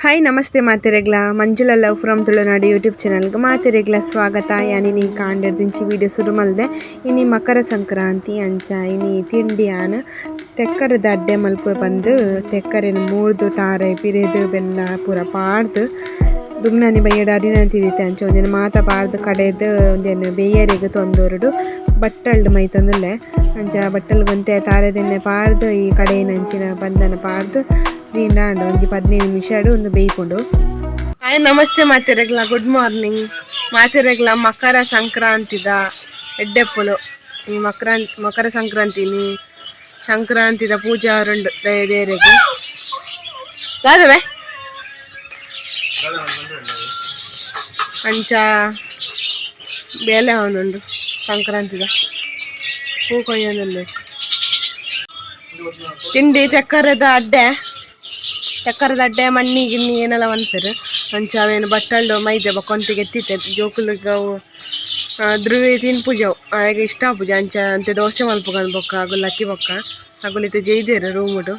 Hi ನಮಸ್ತೆ ಮಾತೆರೆಗ್ಲ Manjula love from Tulunadu YouTube ಚಾನಲ್ಗೆ ಮಾತೆರೆಗ್ಲ ಸ್ವಾಗತ. ಯಾನಿನಿ ಕಾಂಡೆರ್ದಿಂಚಿ ವೀಡಿಯೋ ಸುರು ಮಲ್ದೆ. ಇನಿ ಮಕರ ಸಂಕ್ರಾಂತಿ ಅಂಚ ಇನಿ ತಿಂಡಿ ಆನ್ ತೆಕ್ಕರೆದ ಅಡ್ಡೆ ಮಲ್ಪೆ ಬಂದು ತೆಕ್ಕರೆನ್ ಮೂರ್ದು ತಾರೆ ಪಿರೆದು ಬೆಲ್ಲ ಪೂರ ಪಾಡ್ದು ದುಮ್ನಾನಿ ಬಯ್ಯಡ ಅರಿನಂತಿದಿತ್ತೆ ಅಂಚ ಒಂಜೆನ್ ಮಾತ ಪಾಡ್ದು ಕಡೆದು ಒಂಜೆನ್ ಬೇಯರೆಗ್ ತೊಂದೊರುಡು ಬಟ್ಟಲ್ಡ್ ಮೈತೊಂದುಲ್ಲೆ. ಅಂಚ ಬಟ್ಟಲ್ಗ್ ಒಂತೆ ತಾರೆದೆಣ್ಣೆ ಪಾಡ್ದು ಈ ಕಡೆಯಿನಂಚಿನ ಬಂಧನ ಪಾಡ್ದು ದೀಂಡಾಂಡ್ ಒಂಜಿ 15 ನಿಮಿಷಡ್ ಉಂದು ಬೇಯ್ಪುಂಡು. ಹಾಯ್ ನಮಸ್ತೆ ಮಾತೆರೆಗ್ಲ, ಗುಡ್ ಮಾರ್ನಿಂಗ್ ಮಾತೆರೆಗ್ಲ. ಮಕರ ಸಂಕ್ರಾಂತಿದ ಎಡ್ಡೆಪ್ಪುಲು. ಈ ಮಕರ ಸಂಕ್ರಾಂತಿನಿ ಸಂಕ್ರಾಂತಿದ ಪೂಜಾ ರುಂಡು ದೇರೆಗ್ ದಾದವೆ ಅಂಚ ಬೇಲೆ ಅವನುಂಡು ಸಂಕ್ರಾಂತಿದ ಪೂ ಕೊಯ್ಯೊಂದುಲ್ಲೆ. ತಿಂಡಿ ಚಕ್ಕರದ ಅಡ್ಡೆ, ಚಕ್ಕರದ ಅಡ್ಡೆ ಮಣ್ಣಿ ಗಿಣ್ಣಿ ಏನೆಲ್ಲ ಮನ್ಪೆರ್. ಅಂಚ ಅವೇನು ಬಟ್ಟಲ್ಡು ಮೈದೆ ಬೊಕ್ಕ ಎತ್ತಿತ್ತೆ ಜೋಕುಲಿಗ್ ಅವು ಧ್ರುವಿ ತಿನ್ಪುಜವು ಆಯಗ್ ಇಷ್ಟ ಆಪುಜಿ. ಅಂಚ ಅಂತೆ ದೋಸೆ ಮಲ್ಪುಗನ್ ಬೊಕ್ಕ ಅಗುಲು ಅಕ್ಕಿ ಬೊಕ್ಕ ಅಗುಲು ಇತ್ತೆ ಜೈದೆರ್ ರೂಮುಡು.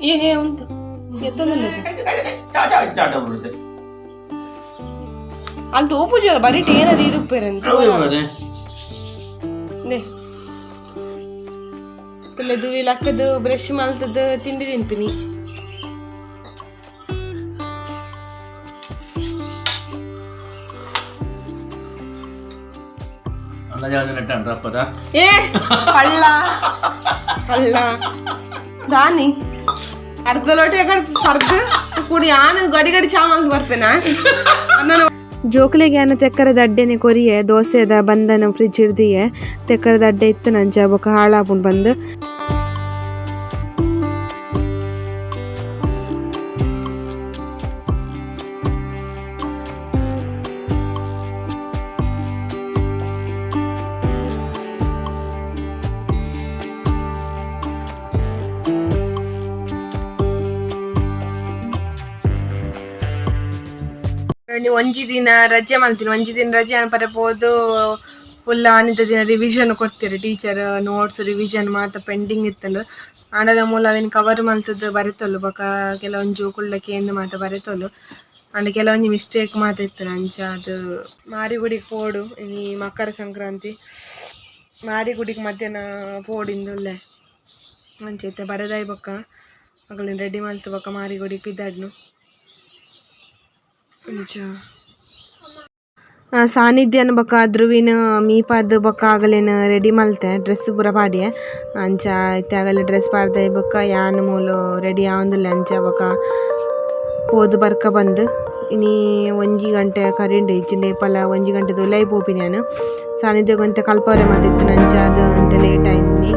ಏ ಉಂಟು ಅಲ್ಲಿ ತೂಪುಜ ಬರೀಟ್ ಏನದು ಇದುಪ್ಪೇರಂತ ತುಲೆದು ಲಕ್ಕದು ಬ್ರಷ್ ಮಲ್ತದ್ದು ತಿಂಡಿ ತಿನ್ಪಿನಿ. ಏ ಕಳ್ಳ ಕಳ್ಳ ದಾನಿ ಅರ್ಧ ಲೋಟ ಪರ್ದು ಕೂಡಿ ಆನು ಗಡಿ ಗಡಿ ಚಾಮಲ್ ಬರ್ಪೇನಾ. ಜೋಕುಲೆಗ್ ಯಾನ ತೆಕ್ಕರದ ಅಡ್ಡೆನೆ ಕೊರಿಯೆ ದೋಸೆದ ಬಂದನ ಫ್ರಿಜ್ ಹಿಡ್ದಿಯೆ ತೆಕ್ಕರದ ಅಡ್ಡೆ ಇತ್ತು ನಂಚ ಬೊಕ ಹಾಳಾಪುಂಡು ಬಂದು. ಒಂಜಿ ದಿನ ರಜೆ ಮಲ್ತೀನಿ, ಒಂಜಿ ದಿನ ರಜೆ ಅನ್ಪರೆ ಪೋದು ಫುಲ್ ಆನಿದ ದಿನ ರಿವಿಷನ್ ಕೊಡ್ತೀರಿ teacher, notes revision ಮಾತ ಪೆಂಡಿಂಗ್ ಇತ್ತಂಡು. ಆಂಡಲ ಮೂಲ ಅವೇನು ಕವರ್ ಮಲ್ತದ್ದು ಬರೆತೊಲ್ಲು ಬೊಕ ಕೆಲವೊಂಜಿ ಜೋಕುಲ್ಡ ಕೇಂದ್ ಮಾತ ಬರೆತೊಲ್ಲು. ಆಂಡ ಕೆಲವೊಂಜಿ ಮಿಸ್ಟೇಕ್ ಮಾತ ಇತ್ತು. ಅಂಚ ಅದು ಮಾರಿಗುಡಿಗೆ ಪೋಡು ಇನಿ ಮಕರ ಸಂಕ್ರಾಂತಿ ಮಾರಿಗುಡಿಗೆ ಮಧ್ಯಾಹ್ನ ಪೋಡಿಂದುಲ್ಲೆ. ಅಂಚ ಇತ್ತೆ ಬರೆದಾಯಿ ಬೊಕ್ಕ ಅಗಲಿನ ರೆಡಿ ಮಲ್ತು ಬೊಕ್ಕ ಮಾರಿಗುಡಿಗೆ ಪಿದಾಡ್ನು. ಅಂಚ ಸಾನ್ನಿಧ್ಯನ ಬೊಕ್ಕ ಧ್ರುವಿನ ಮೀಪಾದ್ ಬೊಕ್ಕ ಅಗಲೆನ್ ರೆಡಿ ಮಲ್ತೆ ಡ್ರೆಸ್ ಪೂರ ಪಾಡಿಯೆ. ಅಂಚ ಇತ್ತೆ ಅಗಲೆ ಡ್ರೆಸ್ ಪಾಡ್ದಾಯಿ ಬೊಕ್ಕ ಯಾನ್ ಮೂಲು ರೆಡಿ ಆವೊಂದುಲ್ಲೆ. ಅಂಚ ಬೊಕ್ಕ ಪೋದು ಬರ್ಕ ಬಂದು ಇನಿ ಒಂಜಿ ಗಂಟೆ ಕರಿಂಡು ಇಜ್ಜಿಂಡ ಏಪಲ 1 ಗಂಟೆದ ಉಲಾಯಿ ಪೋಪಿನಿ ಯಾನ್. ಸಾನ್ನಿಧ್ಯಗ್ ಒಂತೆ ಕಲ್ಪವರೆ ಮಾತ ಅಂಚ ಅದು ಒಂತೆ ಲೇಟ್ ಆಯಿನಿ.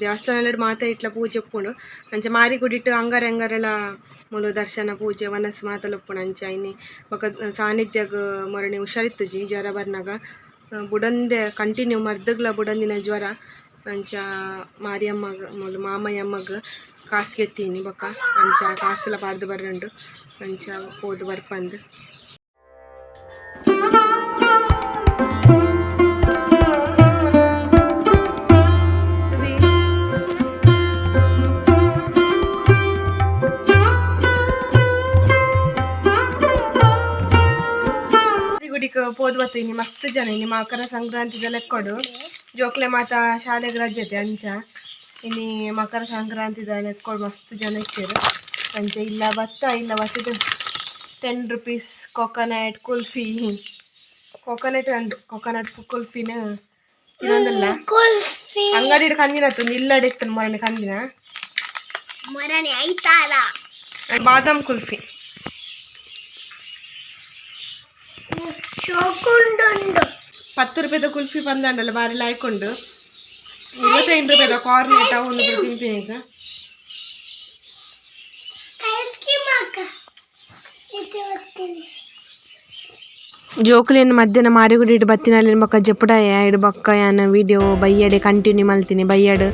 ದೇವಸ್ಥಾನಡ್ ಮಾತ ಇಟ್ಲ ಪೂಜೆ ಉಪ್ಪುಂಡು. ಅಂಚ ಮಾರಿಗುಡಿಟ್ ಅಂಗಾರೆ ಅಂಗಾರೆಲ ಮೂಲು ದರ್ಶನ ಪೂಜೆ ವನಸ್ ಮಾತಲ ಉಪ್ಪುಂಡು. ಅಂಚ ಇನಿ ಬೊಕ ಸಾನ್ನಿಧ್ಯಗ್ ಮೊರಣಿ ಹುಷಾರಿತ್ತುಜಿ ಜ್ವರ ಬರ್ನಾಗ ಬುಡಂದೆ ಕಂಟಿನ್ಯೂ ಮರ್ದಗ್ಲ ಬುಡಂದಿನ ಜ್ವರ. ಅಂಚ ಮಾರಿಯಮ್ಮಗ್ ಮೂಲು ಮಾಮಯ್ಯಮ್ಮಗ್ ಕಾಸ್ ಗೆತ್ತೀನಿ ಬೊಕ ಅಂಚ ಕಾಸುಲ ಪಾಡ್ದು ಬರ್ರುಂಡು. ಅಂಚ ಪೋದು ಬರ್ಪಂದು. ಪೋದು ಬತ್ತು ಇನಿ ಮಸ್ತ್ ಜನ ಇನಿ ಮಕರ ಸಂಕ್ರಾಂತಿದ ಲೆಕ್ಕೊಡು ಜೋಕ್ಲೆ ಮಾತ ಶಾಲೆಗ್ ರಜೆತೆ. ಅಂಚ ಇನಿ ಮಕರ ಸಂಕ್ರಾಂತಿದ ಲೆಕ್ಕೊಡು ಮಸ್ತ್ ಜನ ಇತ್ತೆರ್. ಅಂಚ ಇಲ್ಲ ಬತ್ತ ಇಲ್ಲ ಬತ್ತದ 10 ರುಪೀಸ್ ಕೊಕೊನಟ್ ಕುಲ್ಫಿ, ಕೊಕೊನಟ್ ಅಂದ್ ಕೊಕೊನಟ್ ಕುಲ್ಫಿನ ತಿನ್ನೊಂದುಲ್ಲ. ಅಂಗಡಿಡ್ ಕಂದಿನ ಅತ್ತೊಂದು ಇಲ್ಲಡೆ ಇತ್ತು ಮೊರನೆ ಕಂದಿನ ಬಾದಾಮ್ ಕುಲ್ಫಿ. 10 ರೂಪಾಯಿದ ಕುಲ್ಫಿ ಬಂದಾಂಡಲ್ಲ ಬಾರಿ ಲಾಯ್ಕೊಂಡು. 25 ರೂಪಾಯಿದ ಕಾರ್ನೆಟ್ ಒಂದು ತಿನ್ಪಿನಿ. ಜೋಕುಲೆನ್ ಮಧ್ಯಾಹ್ನ ಮಾರಿಗುಡಿಡ್ ಬತ್ತಿನಲ್ಲಿ ಬೊಕ್ಕ ಜೆಪ್ಪುಡಾಯ ಇಡು ಬೊಕ್ಕ ಯಾನ್ ವಿಡಿಯೋ ಬಯ್ಯಡೆ ಕಂಟಿನ್ಯೂ ಮಲ್ತೀನಿ. ಬಯ್ಯಡ್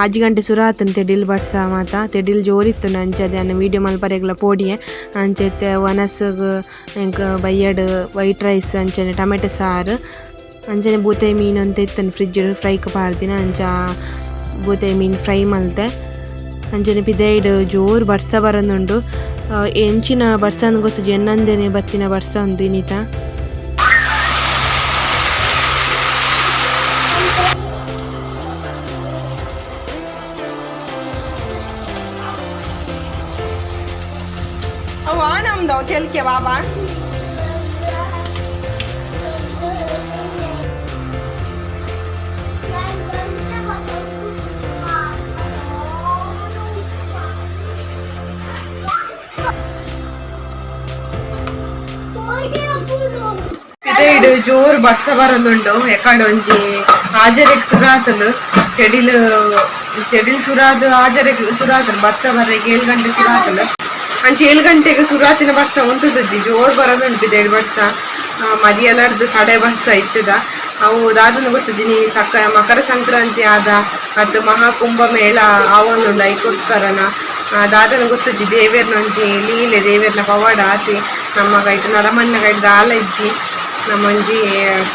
6 ಗಂಟೆ ಸುರ ಆತನ ತೆಡಿಲ್ ಬರ್ಸ ಮಾತ ತೆಡಿಲ್ ಜೋರಿತ್ತು ಅಂಚದೆ ಅನ್ನ ವೀಡಿಯೋ ಮಲ್ಪರೆಗ್ಲ ಪೋಡಿಯೆ ಅಂಚೆತ್ತೆ ವನಸ್ಗ್ ಎಂಕ್ ಬಯ್ಯಡ್ ವೈಟ್ ರೈಸ್ ಅಂಚನೆ ಟೊಮೆಟೊ ಸಾರು ಅಂಚನೆ ಬೂತಾಯಿ ಮೀನು ಅಂತ ಇತ್ತನ್ ಫ್ರಿಜ್ ಫ್ರೈಕ್ ಪಾಡ್ದಿನ ಅಂಚ ಬೂತಾಯಿ ಮೀನು ಫ್ರೈ ಮಲ್ತೆ ಅಂಚನೆ ಪಿದೈಡ್ ಜೋರು ಬರ್ಸ ಬರೊಂದುಂಡು ಎಂಚಿನ ಬರ್ಸ ಗೊತ್ತುಜಿ ಎನ್ನಂದೇನೆ ಬತ್ತಿನ ಬರ್ಸ ಉಂದು ಇನಿತ. ಅವ ನಮ್ದು ತೆಲ್ಕೆ ಬಾಬಾ ಪಿದೈಡ್ ಜೋರು ಬರ್ಸ ಬರೊಂದುಂಡು ಎಕಡೆ ಒಂಜಿ ಹಾಜರೆಗ್ ಸುರಾತುಂಡು ತೆಡಿಲ್ ತೆಡಿಲ್ ಸುರಾದ್ ಹಾಜರೆಗ್ ಸುರಾತುಂಡು ಬರ್ಸ ಬರ್ರೆಗ್ 7 ಗಂಟೆ ಸುರಾತುಂಡು ಅಂಚ 7 ಗಂಟೆಗೆ ಸುರಾತಿನ ಬರ್ಸ ಉಂತುದುಜ್ಜಿ ಜೋರು ಬರೊಂದುಂಡು ಪಿದೈಡ್ ಬರ್ಸ ಮದಿಯಲಾರ್ದು ಕಡೆ ಬರ್ಸ ಇತ್ತದ ಅವು ದಾದನ ಗೊತ್ತುಜ್ಜಿ ನೀ ಸಕ್ಕ ಮಕರ ಸಂಕ್ರಾಂತಿ ಆದ ಅತ್ತು ಮಹಾಕುಂಭ ಮೇಳ ಆವೊಂದುಂಡು ಐಕೋಸ್ಕರನ ದಾದನ ಗೊತ್ತುಜ್ಜಿ ದೇವೆರ್ನ ಒಂಜಿ ಲೀಲೆ ದೇವೆರ್ನ ಪವಾಡ ಆತಿ ನಮ್ಮ ಗೈಟ್ ನರಮಣ್ಣ ಗೈಟ್ ದಾಲ ಇಜ್ಜಿ ನಮ್ಮೊಂಜಿ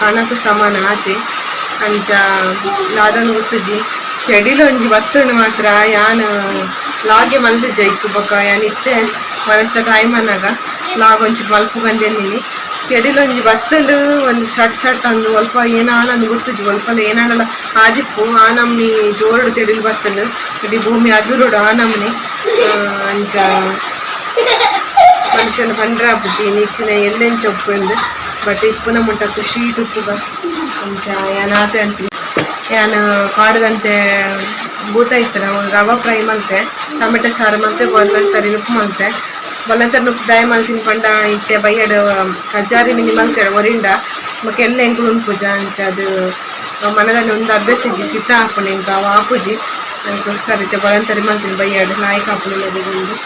ಕಣಕು ಸಮಾನ ಆತಿ ಅಂಚ ದಾದನ ಗೊತ್ತುಜ್ಜಿ ತೆಡಿಲ್ ಒಂಜಿ ಬತ್ತುಂಡು ಮಾತ್ರ ಯಾನ್ ಲಾಗೆ ಮಲ್ದಿಜ್ಜ ಇಕ್ಕು ಬೊಕ ಯಾನ್ ಇತ್ತೆ ಮನಸ್ದ ಟೈಮ್ ಅನ್ನಾಗ ಲಾಗ್ ಒಂಚೂರು ಮಲ್ಪುಗಂದೆನ್ನಿನಿ ತೆಡಿಲ್ ಒಂಜಿ ಬತ್ತುಂಡು ಒಂದು ಸಟ್ ಸಟ್ ಅಂದು ಒಲ್ಪ ಏನಾನಂದು ಗೊತ್ತುಜ್ಜಿ ಒಲ್ಪಲ ಏನಾನಲ ಆದಿಪ್ಪು ಆ ನಮ್ನಿ ಜೋರುಡು ತೆಡಿಲ್ ಬತ್ತುಂಡು ಇಡೀ ಭೂಮಿ ಅದುರುಡು ಆ ನಮ್ನಿ ಅಂಚ ಮನುಷ್ಯನ ಪಂಡ್ರೆ ಆಪುಜಿ ನಿಕ್ಕಿನ ಎಲ್ಲೆಂಚ ಉಪ್ಪುಂಡು ಬಟ್ ಇಪ್ಪುನ ಮುಟ್ಟ ಖುಷಿ ಉಪ್ಪುಗ ಅಂಚ ಯಾನಾತೆ ಅಂತೀನಿ ಯಾನ್ ಕಾಡದಂತೆ ಬೂತ ಇತ್ತು ನಾವು ರವಾ ಫ್ರೈ ಮಲ್ತೆ ಟೊಮೆಟೊ ಸಾರು ಮಲ್ತೆ ಬೊಲ್ಲಂತರಿ ನುಪ್ಪು ಮಲ್ತೆ ಬೊಲ್ಲಂತರಿ ನುಪ್ಪು ದಾಯ ಮಲ್ತಿನ ಪಂಡ ಇತ್ತೆ ಬಯ್ಯಡ್ ಕಜಾರಿ ಮಿನಿ ಮಲ್ತೆ ಒರಿಂಡ ಬೊಕ ಎಲ್ಲ ಎಂಕುಲು ಉನ್ಪುಜ ಅಂಚ ಅದು ಮನದಲ್ಲಿ ಒಂದು ಅಭ್ಯಾಸ ಇಜ್ಜಿ ಸಿತ ಆಪುಂಡು ಎಂಕ್ ಅವು ಆಪುಜಿ ಅದಕ್ಕೋಸ್ಕರ ಇತ್ತೆ ಬೊಲಂತರಿ ಮಲ್ತಿನಿ ಬಯ್ಯಡ್ ಲಾಯ್ಕ್ ಆಪುಂಡು ಮದಿಗುಂಡು.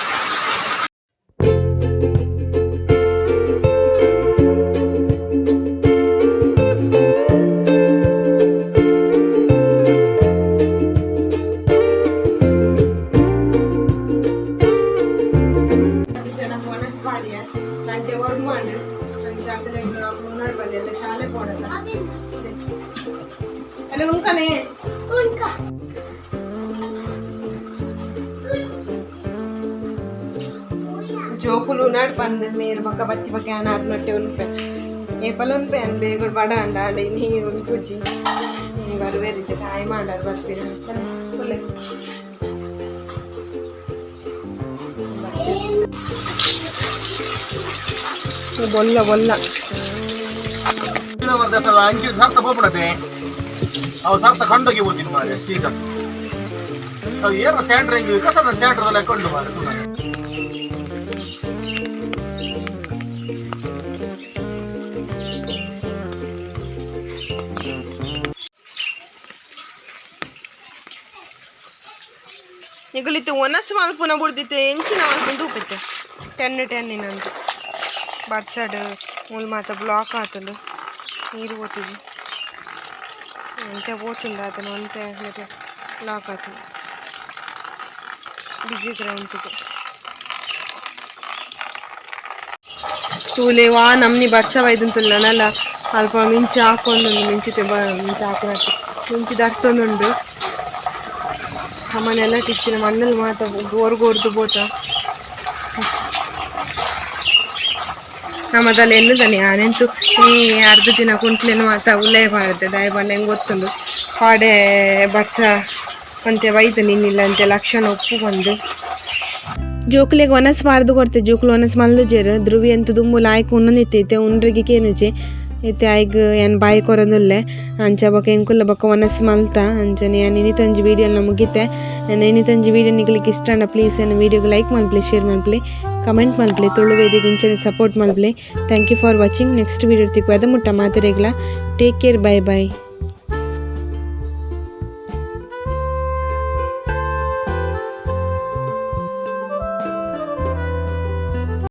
ಅಲ್ಲ ಉಂಕನೆ ಜೋಕುಲು ನಾಡ್ ಬಂದ್ ಮೇರ್ ಬೊಕ ಬತ್ತಿ ಬೊಕ ಯಾನ್ ಆರ್ನೊಟ್ಟೆ ಉನ್ಪೆ ಏಪಲ ಉನ್ಪೆ ಅನ್ ಬೇಗೊಡು ಬಡ ಅಂಡ ಆಂಡ ಇನಿ ಉನ್ಪುಜಿ ಬರ್ವೇರಿತ್ತೆ ಟೈಮ್ ಆಂಡರ್ ಬರ್ಪಿನ ಫುಲ್ ಬೊಲ್ಲ ಬೊಲ್ಲ ಸರ್ತ ಹೋಗ್ಬಿಡತೆ ಅವು ಸರ್ತ ಕಂಡೋಗಿ ಹೋಗ್ತೀನಿ ಮಾರೆ ಸೀದಾ ಅವು ಏನ ಸ್ಯಾಂಡ್ರ್ ಹೆಂಗೆ ಕಸದ ಸ್ಯಾಂಡ್ರದಲ್ಲ ಕೊಂಡು ಮಾರೆ ನಿಗುಲಿತ್ತು ಒನಸ್ ಮಲ್ಪುನ ಬುಡ್ದಿತ್ತೆ ಎಂಚಿನ ಮಲ್ಪುನ ತೂಪಿತ್ತೆ ಟೆನ್ ಟೆನ್ನಿನಂತ ಬರ್ಸಡ್ ಮೂಲು ಮಾತ ಬ್ಲಾಕ್ ಆತುಂಡು ನೀರು ಪೋತುಜಿ ಒಂತೆ ಪೋತುಂಡು ಆತನ ಒಂತೆ ಬ್ಲಾಕ್ ಆತುಂಡು ಬಿಜಿ ಉಂತುದು ತೂಲೆ ವಾ ನಮ್ನಿ ಬರ್ಸ ಬೈದುಂತುಲ್ಲ ನಲ್ಲ ಅಲ್ಪ ಮಿಂಚು ಹಾಕೊಂಡು ಮಿಂಚಿತೆ ಮಿಂಚು ಹಾಕೊಂಡು ಮಿಂಚು ದರ್ತೊಂದುಂಡು ಸಾಮಾನೆಲ್ಲ ಟಿಚ್ಚಿನ ಮಣ್ಣಲ್ಲಿ ಮಾತ ಗೋರು ಗೋರ್ದು ಬೋತ ನಮ್ಮದಲ್ಲಿ ಎನ್ನುದಾನೆ ಆನೆಂತು ಈ ಅರ್ಧ ದಿನ ಕುಂಟ್ಲೇನು ಮಾತ ಉಲ್ಲೇ ಪಾಡ್ದೆ ದಾಯ ಪಂಡ ಹೆಂಗೆ ಗೊತ್ತುಂಡು ಪಾಡೆ ಬರ್ಸ ಅಂತೆ ಬೈದು ನಿನ್ನಿಲ್ಲ ಅಂತೆ ಲಕ್ಷಣ ಒಪ್ಪು ಬಂದು ಜೋಕುಲೆಗ್ ಒನಸ್ ಪಾರ್ದು ಕೊರ್ತೆ ಜೋಕುಲು ಒನಸ್ ಮಲ್ದುಜೆರ್ ಧ್ರುವಿ ಅಂತೂ ದುಂಬು ಲಾಯ್ಕ್ ಉನ್ನೊಂದಿತ್ತೈತೆ ಉಂಡ್ರಿಗೆ ಕೇನುಜೆ ಇತ್ತೆ ಐಗ್ ಯಾನ್ ಬಾಯಿ ಕೊರೊಂದುಲ್ಲೆ ಅಂಚ ಬೊಕ ಎಂಕುಲ್ಲ ಬೊಕ ಒನಸ್ ಮಲ್ತ ಅಂಚನೆ ಯಾನ್ ಇನಿತೊಂಜಿ ವೀಡಿಯೋನ ಮುಗಿತೆ. ಇನಿತೊಂಜಿ ವೀಡಿಯೋ ನಿಕ್ಲೆಗ್ ಇಷ್ಟ ಆಂಡ ಪ್ಲೀಸ್ ಎನ್ನ ವೀಡಿಯೋಗ್ ಲೈಕ್ ಮಲ್ಪುಲೆ ಶೇರ್ ಮಲ್ಪುಲೆ ಕಮೆಂಟ್ ಮಲ್ಪುಲೆ ತುಳು ವೇದಿಗೆ ಇಂಚನೆ ಸಪೋರ್ಟ್ ಮಲ್ಪುಲೆ. Thank you for watching. Next video ತಿಕ್ಕುವ ಮುಟ್ಟ ಮಾತೆರೆಗ್ಲ. Take care. Bye bye.